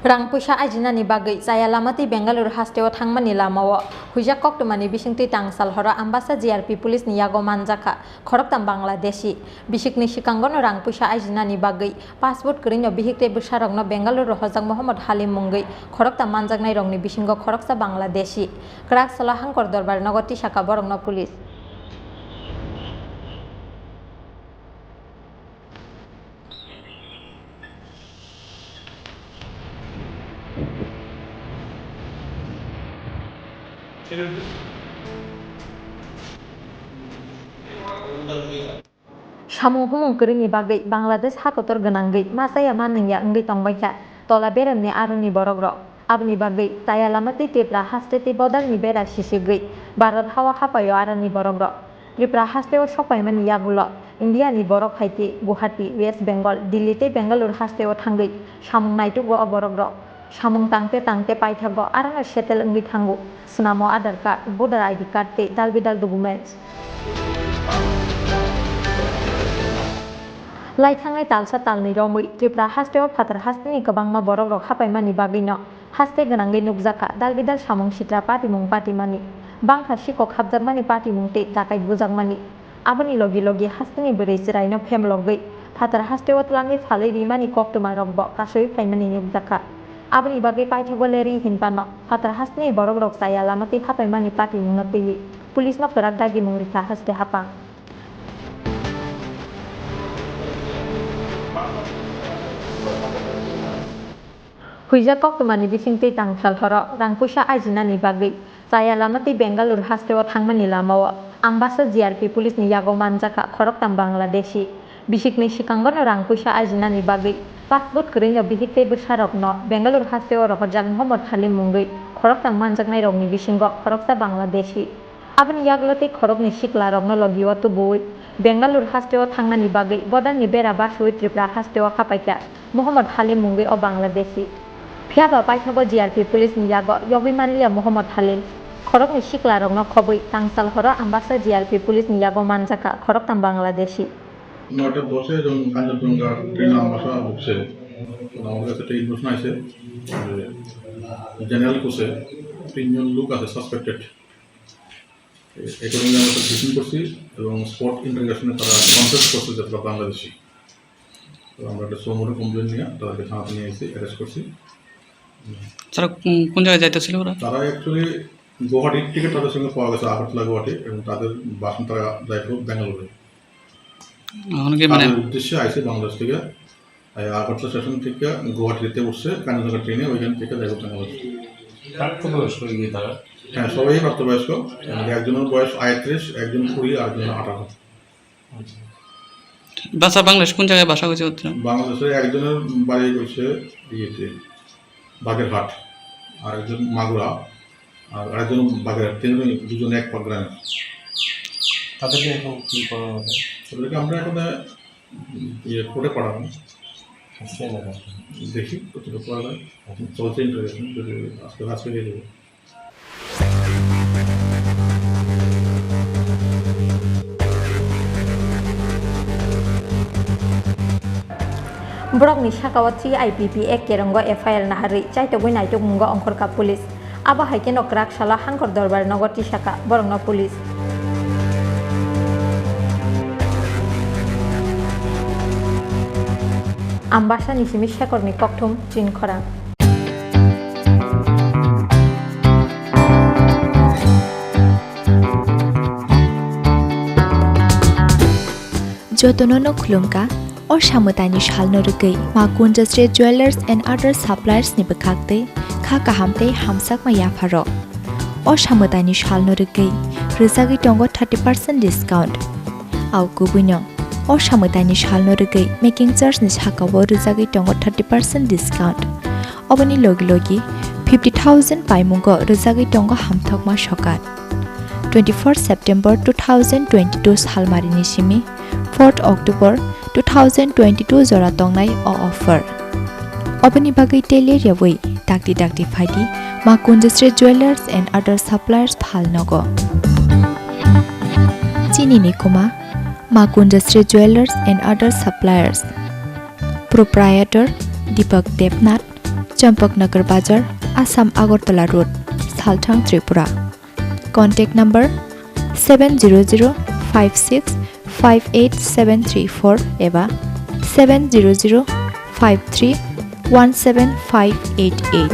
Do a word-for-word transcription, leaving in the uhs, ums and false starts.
Rang puisa ajinani bagwi chaya lama twi Bengaluru hasteo thangmani lamao huijak koktwmani bisingtwi tangsal horo Ambasa G R P police ni yago manjakha khoroktham Bangladeshi. Bisikni sikangono rang puisa ajinani bagwi passport kwrwino bihik tei bwsarokno Bengaluru hojak Mohammad Halim mungwi khoroktham manjaknairokni bisingo khoroksa Bangladeshi. Kwrak salo Hangkor Dorbar nogo tisaka borokno police. Samung humung kwrwini bagwi Bangladesh hakotor gwnangwi ma chaya ma nungya wngwi tongbaikha tola beremni aroni borokrok. Aboni bagwi chaya lama twi Tripura haste tei bodalni bera sisigwi Bharat hao hapaio aroni borokrok. Tripura hasteo sokpaimani yagulo Indiani borok hai tei Guwahati, West Bengal, Delhi tei Bengaluru hasteo thangwi samung naitugo o borokrok. Samung tangte tangte paithago arono settle wngwi thango. Swnamo Aadhaar card, voter I D card tei dal bidal documents. Lai thangnai talsa talni romwi Tripura hasteo phatar hasteni kwbangma borokrok hapaimani bagwino haste gwnangwi nukjakha dal bidal samung sitra patimung patimani. Bangkha sikok hapjakmani patimung tei dakai bujakmani. Aboni logi logi hasteni bwrwi chwraino phemlogwi phatar hasteo twlangwi phalwi rimani koktwmarokbo kasui phaimani nukjakha. Aboni bagwi paithago lerwi hinphano phatar hasteni borokrok chaya lama twi hapaimani patimungno twiwi police-no kwrak dagimung rikha haste haphang. Huijak koktwmani bisingtwi tangsal horo rang puisa ajinani bagwi chaya lama twi Bengaluru hasteo thangmani lamao Ambasa G R P police ni yago manjakha khoroktham Bangladeshi. Bisikni sikangono rang puisa ajinani bagwi passport kwrwino bihik tei bwsarokno Bengaluru hasteo rohorjak Mohammad Halim mungwi khoroktham manjaknairokni bisingo khoroksa Bangladeshi. Aboni yagulo tei khoroknwi siklarokno logio tubuwi Bengaluru hasteo thangnani bagwi bodalni bera basuwi Tripura hasteo khapaikha Mohammad Halim mungwi o Bangladeshi. Phiyaba paithago G R P police ni yago yogwi manliya Mohammad Halim. Khoroknwi siklarokno khobwi tangsal horo Ambasa G R P police ni yago manjakha khoroktham Bangladeshi. নয়টা দশে যখন কাঞ্চনজঙ্ঘা ট্রেন আমবাসা ঢুকছে, তখন আমার কাছে একটা ইনফরমেশন আছে যে জেনারেল কোচে তিনজন লোক আছে সাসপেক্টেড। অ্যাকর্ডিংলি আমরা তাদের ডিটেইন করছি এবং স্পট ইন্টারোগেশনে তারা কনফেস করছে যে তারা বাংলাদেশি। তো আমরা একটা সোমোরে কমপ্লেন নিয়ে তাদেরকে থানাতে নিয়ে এসে অ্যারেস্ট করছি। তারা কোন, কোন জায়গায় যাইতেছিল ওরা? তারা অ্যাকচুয়ালি গুয়াহাটির টিকিট তাদের সঙ্গে পাওয়া গেছে আগরতলা গুয়াহাটি, এবং তাদের বাসন তারা যাইতো ব্যাঙ্গালোরে। এখন কি মানে তাদের উদ্দেশ্যে আইসে বাংলাদেশ থেকে, এই আগরতলা স্টেশন থেকে গুয়াহাটিতে উঠছে কাঞ্চনজঙ্ঘা ট্রেনে, ওইখান থেকে যাইতো ব্যাঙ্গালোর। প্রাপ্তবয়স্ক কি তারা? হ্যাঁ, সবাই প্রাপ্তবয়স্ক। একজনের বয়স আটত্রিশ, একজন কুড়ি, আর একজন আঠারো। বাসা বাংলাদেশ কোন জায়গায় বাসা হয়েছে ওদের? বাংলাদেশে একজনের বাড়ি হয়েছে ইয়েতে, বাগেরহাট, আর একজন মাগুরা, আর আরেকজন বাগেরহাট, তিনজন, দুজন এক পা গ্রামে। তাদেরকে এখন কি করা হবে? তাদেরকে আমরা এখন, উম, ইয়ে, কোর্টে পাঠাবো। আজকে না কালকে? দেখি কতটুকু করা যায়। এখন চলছে ইন্টারোগেশন, যদি আজকে, আজকে দিয়ে দেবো। Borokni sakao three I P P Act kerongo F I R naharwi chaitogwi naitokmungo ongkhorkha police. Abo hai kheno kwrak salo Hangkor Dorbar nogo tisakha borokno police. Ambasani simi Shekhorni kokthum chinkhorang. Jotono no khulumkha, o samwtaini salno rwgwi Ma Kunjasri Jewellers and Other Suppliers ni bwkhak twi kha kaham tei hamsakma yapharok. O samwtaini salno rwgwi rwjagwi tongo thirty percent discount. Au kubuino, o samwtaini salno rwgwi making charge ni sakao rwjagwi tongo thirty percent discount. Oboni logi logi fifty thousand paimungo rwjagwi tongo hamthokma sokat. Twenty-four September two thousand twenty-two salmarini simi fourth October two thousand twenty-two jora tongnai o offer. Oboni bagwi tei ler yawi dakti dakti phaidi Ma Kunjasri Jewellers and Other Suppliers phalnogo. Chini ni kuma Ma Kunjasri Jewellers and Other Suppliers. Proprietor Deepak Debnath. Champaknagar Bazar, Assam Agartala Road, Salthang, Tripura. Contact number seven zero zero five six five eight seven three four eba seven zero zero five three one seven five eight eight.